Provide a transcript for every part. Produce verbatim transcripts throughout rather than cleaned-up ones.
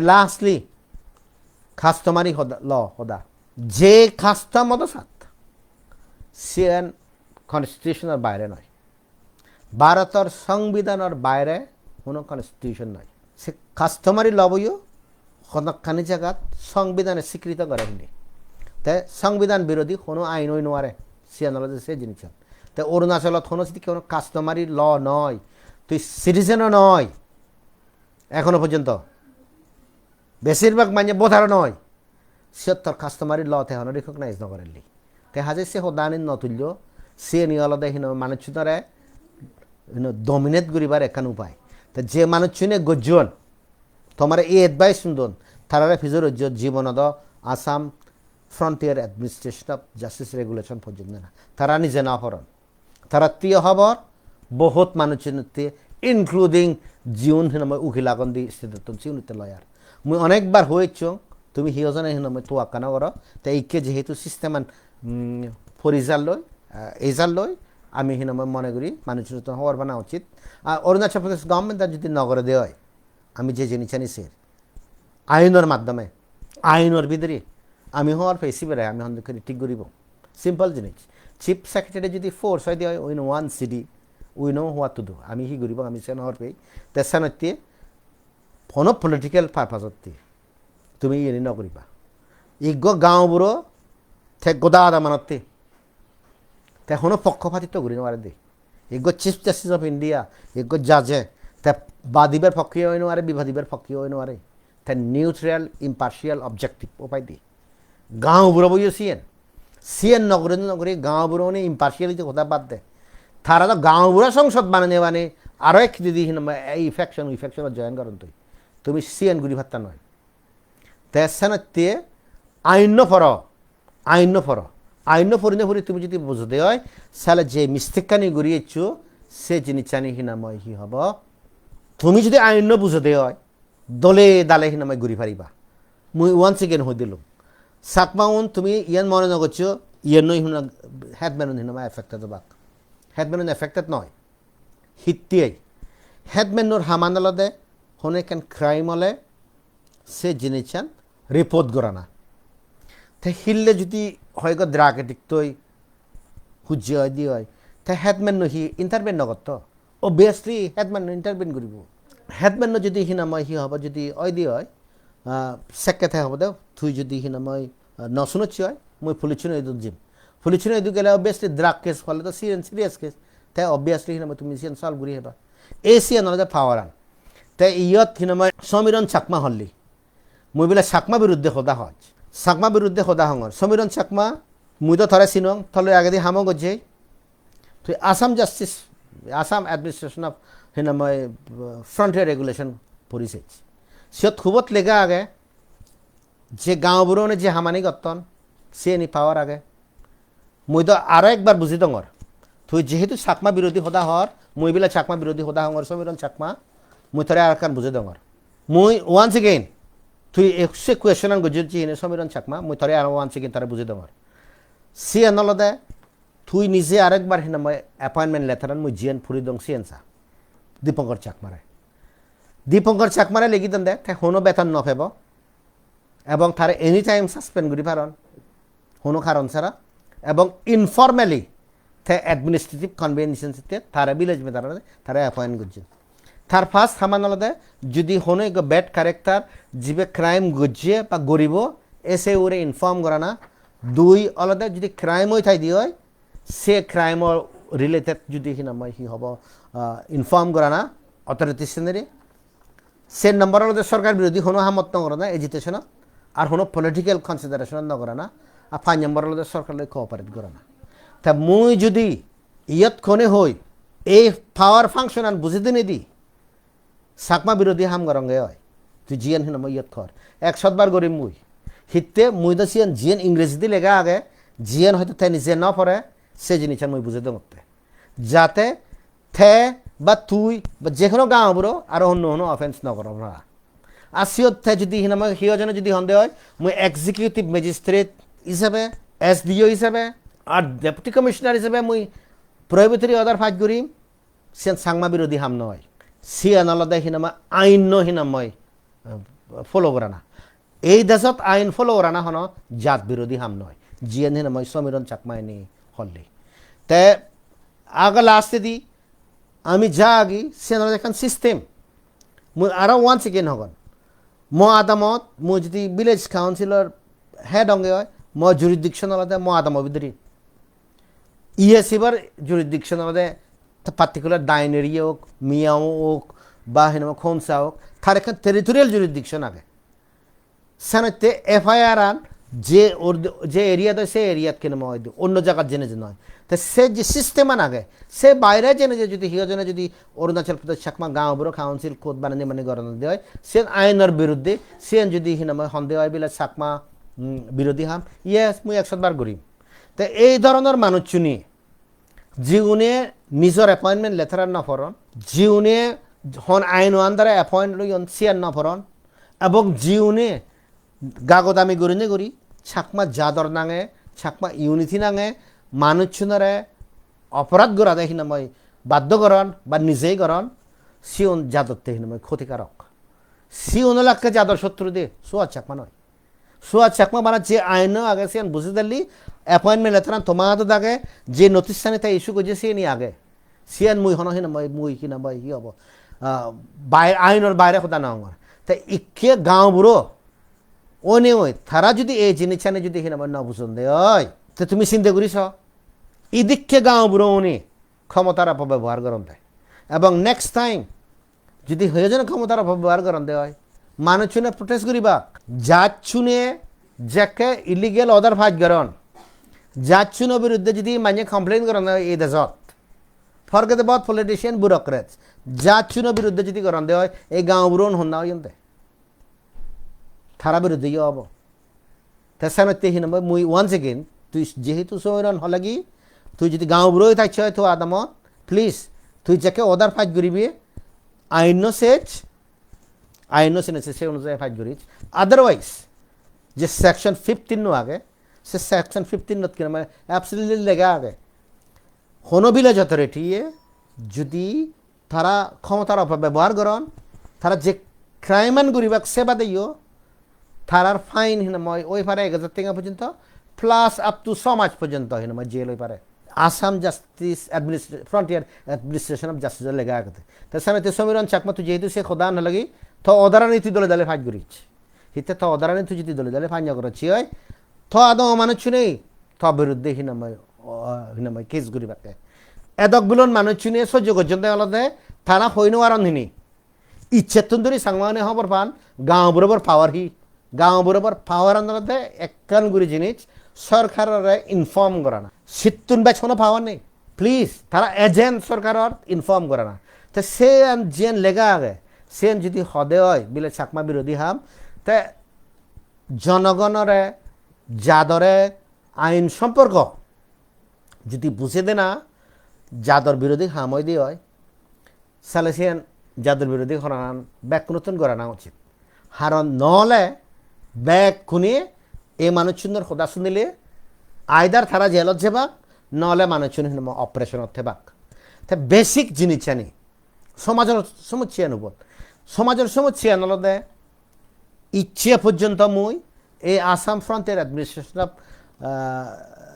Lastly, customary hoda, law hoda. Je custom odo sat, siyen constitution-or baire noi. Bharotor songbidanor baire hono constitution noi. Se customary law-boyo honokkani jagat songbidane swikrito gore hindi. Te songbidan birodhi hono ain oi nuare. Siyan olode se jinissan. Te Arunachalot hono sedokke hono customary law noi. Tui citizen-o noi. Ekhono porjonto. Besirbhag manye voter-o noi. Siyot tor customary law te hono recognize no gorelli. Te haje se hodani no tullo, siyeni olode hino manuchunore hino dominate guribar ekkan upai. Te je manuchune gojjon, tomare ei advice-un don, tarare pijor ojjo jibonot do Assam Frontier Administration of Justice Regulation pojjon na. Tara nije no poron. Tarattei hobor, bohut manuchunottai, including jiun hinamai ukil agon di state-ottun, siunotte lawyer. Mui onekbar hoyechchong, tumi hi hojone hinamai tuakka no goro, te ikke jehetu system-an, mm, pori jalloi, ah, ei jalloi, ami hinamai mone guri manuchunottai hobor pana uchit. Ar Arunachal Pradesh government-an jodi no gore de oi, ami je jinisani ser, ainor maddhome, ainor bidire ami hobor pei sibere ami hondokkene thik guribong. Simple jinis. Chief Secretary jodi force oi de oi in one city, we know what to do. Ami hi guribong, ami sen hobor pei. Te senotte hono political purpose otte tumi iyeni no guriba. Iggo gaonburo te goda adamanotte te hono pokkopatitto guri no pare de. Iggo Chief Justice of India, iggo judge, te badibar pokke oi no pare, bibadibar pokke oi no pare. Te neutral, impartial, objective upai di. Gaonburo boyo siyen. Siyen no guri, no guri gaonburo une impartiality hoda bad de. Tara do gaonburo songsod banane bane aro ek hidi di hinamai ei faction, oi faction join goron tui. Tumi siyen guri patta noi. Te senotte ainno poro, ainno poro. Ainno porine pori tumi jodi bujode oi, sale je mistake-ani guri eccho, se jinisani hinamai hi hobo? Tumi jodi ainno bujode oi, dole dale hinamai guri pariba. Mui once again hoi dilung. Chakmaun tumi iyan mone no goccho, iyan noi huna headman-un hinamai affected obak. Headman-un affected noi. Hittei? Headman-or haman olode hono ekkan crime ole se jinissan report gorana. Te hille jodi hoyekko drug addict-oi hujje oi di oi, te headman-o hi intervene no gotto? Obviously headman-o intervene guribo. Headman-o jodi hinamai hi hobo jodi oi di oi, ah, sekke te hobo de, tui jodi hinamai, ah, no sunocchi oi, mui police-uno idu jim. Police-uno idu gele obviously drug case hole to serious, serious case. Te obviously hinamai tumi siyan solve guri heba. Ei siyan olode power-an. Te iyot hinamai Somiron Chakma holli. Mui bile Chakma biruddhe hoda hoj. Chakma biruddhe hoda hongor. Somiron Chakma, mui do tore sinong, tole agedi hamo gojjei. Tui Assam Justice, Assam Administration of hinamai, uh, Frontier Regulation pori sej. Siyot hubot lega age, je gaonburone je hamani gotton, siyeni power age. Mui do aro ekbar buji dongor. Tui jehetu Chakma birodhi hoda hor, mui bile Chakma birodhi hoda hongor, Somiron Chakma, mui tore arekkan buji dongor. Mui once again, tui e-, se question-an gojjot jihine Somiron Chakma, mui tore aro once again tore buji dongor. Siyan olode tui nije arekbar hinamai appointment letter-an mui jiyan puri dong siyan sa. Dipankar Chakmare. Dipankar Chakmare legi donde, te hono beton no pebo. Ebong tare anytime suspend guri paron, hono karon sara. Ebong informally te administrative convenience te tare village matter tare appoint gojjon. Tar first haman olode jodi hono ekko bad character jibe crime gojje ba goribo, ese ure inform gorana. Dui olode jodi crime oi thai di oi, se crime related jodi hinamai hi hobo, ah, inform gorana authorities-unore. Sen number olode sorkar birodhi hono hamot no gorana, agitation-ot, ar hono political consideration-ot no gorana, ar panch number olode sorkar loi cooperate gorana. Ta mui jodi iyot kone hoi, ei power function-an buji dinedi, Chakma birodhi ham goronge oi, tui jiyan hinamai iyot kor. Ek sotbar gorim mui. Hitte mui do siyan jiyan Ingrejidi lega age, jiyan hoyto te nije no pore, se jinissan mui buji dongotte. Jate te ba tui ba je hono gaonburo aro onno hono offence no goron para. Ar siyot te jodi hinamai hi hojone jodi honde oi, mui executive magistrate hisebe, S D O hisebe, ar deputy commissioner hisebe mui prohibitory order pass gurim, siyan Changma birodhi ham noi. Siyan olode hinamai ainno hinamai, eh, follow gorana. Ei dejot ain follow gorana hono jat birodhi ham noi. Jiyen hinamoi Somiron Chakma ini holli. Te aga last di ami ja agi, siyen olode ekkan system. Mui aro once again hogon. Mo adamot, mui jodi village councilor head onge oi, mo jurisdiction olode mo adamo bidire. E S C bar jurisdiction olode particular Daineri ok, Miao ok, ba hinamoi Khonsa ok, tar ekkan territorial jurisdiction age. Senotte F I R an je or-, je area do se area t hinamoi onno jagat jene je noi. Te se je system an age, se baire jene je jodi hiyo jone jodi Arunachal Pradesh Chakma Gaon Buro Council code banani mani goron de oi, sen ainor biruddhe, sen jodi hinamoi honde oi bile Chakma, mm, birodhi ham, yes, mui ekshot bar gurim. Te ei dhoronor manuchchune, jiune nijor appointment letter an no poron, jiune hon aino under e appoint oyon siyan no poron, ebong jiune gagodami gurinei guri Chakma jador nange, Chakma unity nange manuchchunore oporad gorade hinamoi baddo goron ba nijei goron, siun jadotte hinamoi khotikarok. Siun olakke jador sotru de, Suhas Chakma noi. Suhas Chakma bana je aino age siyan buji delli, appointment letter an toma adot age, je notice ani te issue gojje siyeni age. Siyan mui hono hinamoi, mui hinamoi hi obo? Ah, bai-, ainor baire hoda no hongor. Te ikke gaon buro, one oi, tara jodi ei jinisani jodi hinamoi no bujon de oi, te tumi sinde guri so. Idikke gaon buro uni khomotar opobebohar goron de. Ebong next time jodi hoye jone khomotar opobebohar goron de oi, manuchchune protest guribak. Judge-une jekke illegal order pass goron, judge-uno biruddhe jodi manye complain goron de oi ei dejot, forget about politician, bureaucrats, judge-uno biruddhe jodi goron de oi, ei gaon buron honna oyon de? Tara biruddhe yo obo. Te senotte hinamoi mui once again, tui jehetu Somiron holegi, tui jodi gaon buro oi thacche oi to adamot, please, tui jekke order pass guribi, ainno sej, ainno sene se, se onujai pass guris. Otherwise, je section fifteen no age, se section fifteen not hinamoi absolutely lega age. Hono village authority ye jodi tara khomotar opobebohar goron, tara je crime an guribak se badeyo, tarar fine hinamoi oi pare ek hajar tenga porjonto, plus up to so much porjonto hinamoi jail oi pare. Assam Justice Administra-, Frontier Administration of Justice lega agede. Te senotte Somiron Chakma tui jehetu se hoda an holegi, to order ani tui dole dale pass guris. Hitte to order ani tui jodi dole dale pass no gorocchi oi, to adamo manuchchune to biruddhe hinamoi, o, hinamoi case guribakke. Edok bilon manuchchune sojjo gojjon de olode tara hoi no paron hini. Icchettun dhuri Changmagune hobor pan, gaon burobor power hi? Gaon burobor power an olode ekkan guri jinis, sorkarore inform gorana. Sittun bej hono power nei. Please, tara agent sorkaror inform gorana. Te siyan jiyan lega age, siyan jodi hode oi, bile Chakma birodhi ham, te jonogonore, jadore, ain somporko jodi bujei dena jador birodhi ham oide oi, sale siyan jador birodhi honanan bekkunottun gorana uchit. Haron nole bekkune ei manuchunor hoda sunile either tara jailot jebak, nole manuchun hinamoi oppression ot thebak. Te basic jinisani, somajor somossyan ubot. Somajor somossyan olode icche porjonto mui ei Assam Frontier Administration of, ah,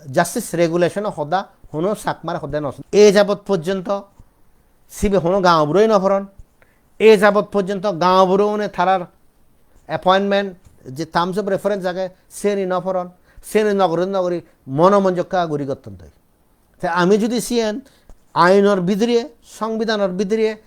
Justice Regulation o hoda hono Chakmar hoda no sun. Ei jabot porjonto sibe hono gaon buroi no poron. Ei jabot porjonto gaon buro une tarar appointment je terms of reference age seni no poron. Seni no guri no guri mono monjokka guri gotton doi. Te ami jodi siyen ainor bidire, songbidanor bidire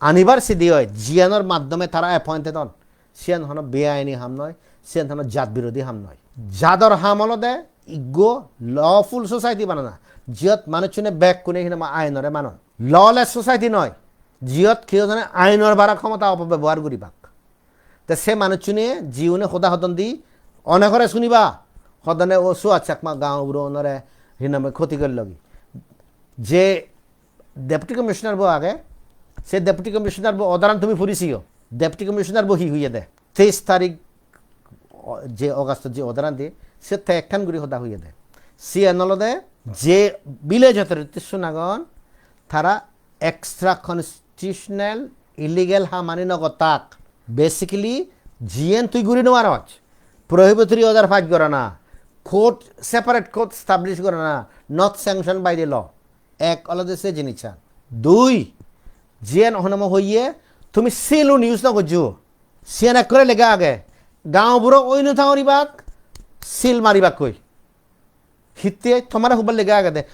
anibar sidi oi, jiyanor maddome tara appointed on, siyen hono beaini ham noi, siyen hono jat birodhi ham noi. Jador ham olode iggo lawful society banana, jiyot manuchune bekkune hinama ainore manon. Lawless society noi, jiyot keyo jone ainor bara khomota opobebohar guribak. Te se manuchune jiune hoda hodon di onekore suniba, hodone o Suhas Chakma gaon buro onore hinamoi khoti gorlogi. Je Deputy Commissioner bo age, se Deputy Commissioner bo order an tumi puri siyo. Deputy Commissioner bo hi hoyede? Teis tarik o-, je August je order an di, se te ekkan guri hoda hoyede. Siyan olode je village authority sunagon tara extra constitutional illegal hamani no gottak. Basically, Jiyen tui guri nw paroj, prohibitory order pass gorana, court, separate court establish gorana, not sanctioned by the law. Ek olode se jinissan. Dui, jiyen honamo hoye, tumi seal un use nw gojjo. Siyen ekkore lega age, gaonburo oi nw thangoribak, seal maribakkoi. Hitte tomare hubbar lega agede.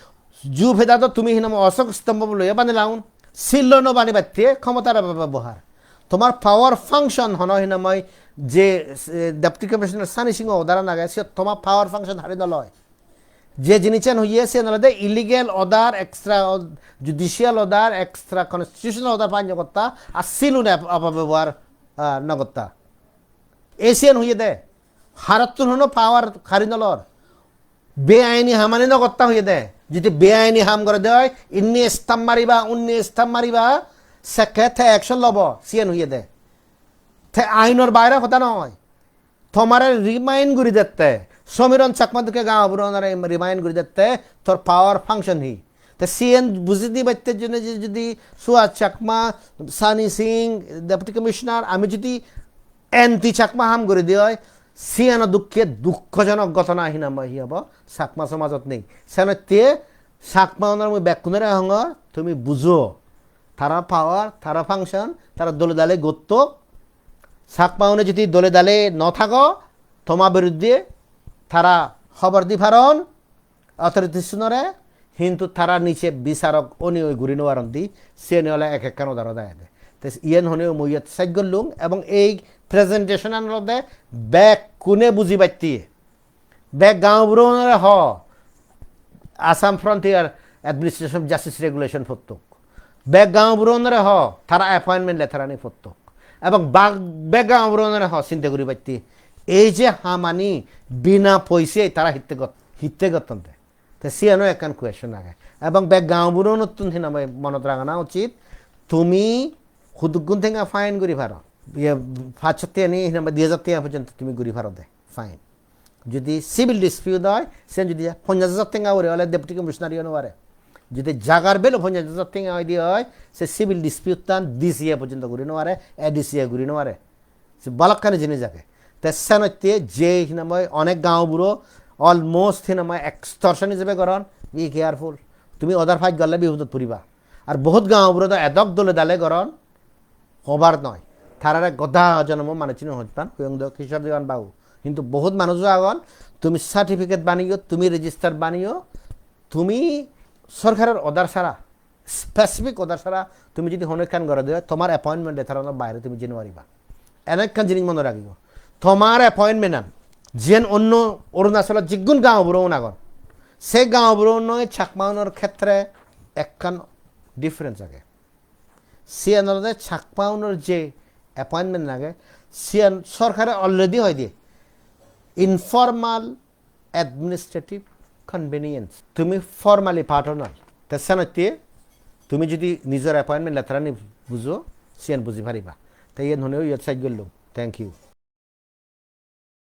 Ju peda do tumi hinamoi Ashok Stambho loiya banilaun. Seal lo nw banibatte khomotar opobebohar. Tomar power function hono hinamoi je, eh, Deputy Commissioner Sunny Singh order an age, se tomar power function hari nw loi. Je jinissan hoye, siyen olode illegal order, extra judicial order, extra constitutional order pass nw gotta, ar seal un ep-, opobebohar, ah, nw gotta. Ei siyen hoye de. Harottun hono power hari nw lor. Beaini hamani nw gotta hoye de. Jodi beaini ham gore de oi, inni stamp mariba, unni stamp mariba, sekke te action lobo, siyen hoye de. Te ainor baire hoda noi. Tomare remind guri dette, Somiron Chakma dokke gaonburonore remind guri dette, tor power function hi. Te siyen buji dibatte jonne je jodi Suhas Chakma, Sunny Singh, Deputy Commissioner, ami jodi anti Chakma ham guri di oi, siyeno dokke dukkojonok ghotona hinamoi hi obo, Chakma somajot nei. Senotte Chakma unore mui bekkunore hongor, tumi bujo. Tara power, tara function, tara dole dale gottok. Chakma une jodi dole dale nw thago, toma biruddhe tara hobor di paron, authorities unore, hintu tara niche bisarok oni oi guri nw paron di, siyeni ole ek ekkan order ot agede. Te iyen honei mui iyot sej gollung, ebong ei presentation an olode bekkune buji batte. Bek gaonburo unore ho, Assam Frontier Administration Justice Regulation pottok. Bek gaonburo unore ho, tara appointment letter ani pottok. Ebong bak-, bek gaonburo unore ho, sinte guri batte. Ei je hamani bina poise tara hitte got-, hitte gotton de. Te siyano ekkan question age. Ebong bek gaonburo unottun hinamoi monot ragana uchit, tumi hudukgun tenga fine guri paro. Iye, pachsho tenga ni hinamoi di hajar tenga porjonto tumi guri paro de. Fine. Jodi civil dispute oi, sen jodi ponjash hajar tenga ugure ole Deputy Commissioner yo nw pare. Jodi jagar value ponjash hajar tenga oi di oi, se civil dispute tan D C A porjonto guri nw pare, A D C A guri nw pare. Se balokkani jinis age. Te senotte je hinamoi onek gaonburo almost hinamoi extortion ijebe goron, be careful. Tumi order pass gorle bipodot puriba. Ar bohut gaonburo do edok dole dale goron, hobar noi. Tarare goda jonomo manuchune hojpan, hoyong do Kishore Dewan babu. Hintu bohut manujo agon, tumi certificate baneyo, tumi register baneyo, tumi sorkaror order sara, specific order sara tumi jodi hono ekkan gore de, tomar appointment letter ano baire tumi jei nw pariba. Ene ekkan jinis mone ragibo. Tomar appointment an, jiyen onno Arunachalot jiggun gaonburo un agon, se gaonburo unnoi Chakma unor khetre ekkan difference age. Siyan olode Chakma unor je appointment age, siyan sorkare already hoide informal administrative convenience. Tumi formally part owner. Te senotte tumi jodi nijor appointment letter ani bujo, siyan buji pariba. Te iyen honei iyot sej gollung. Thank you.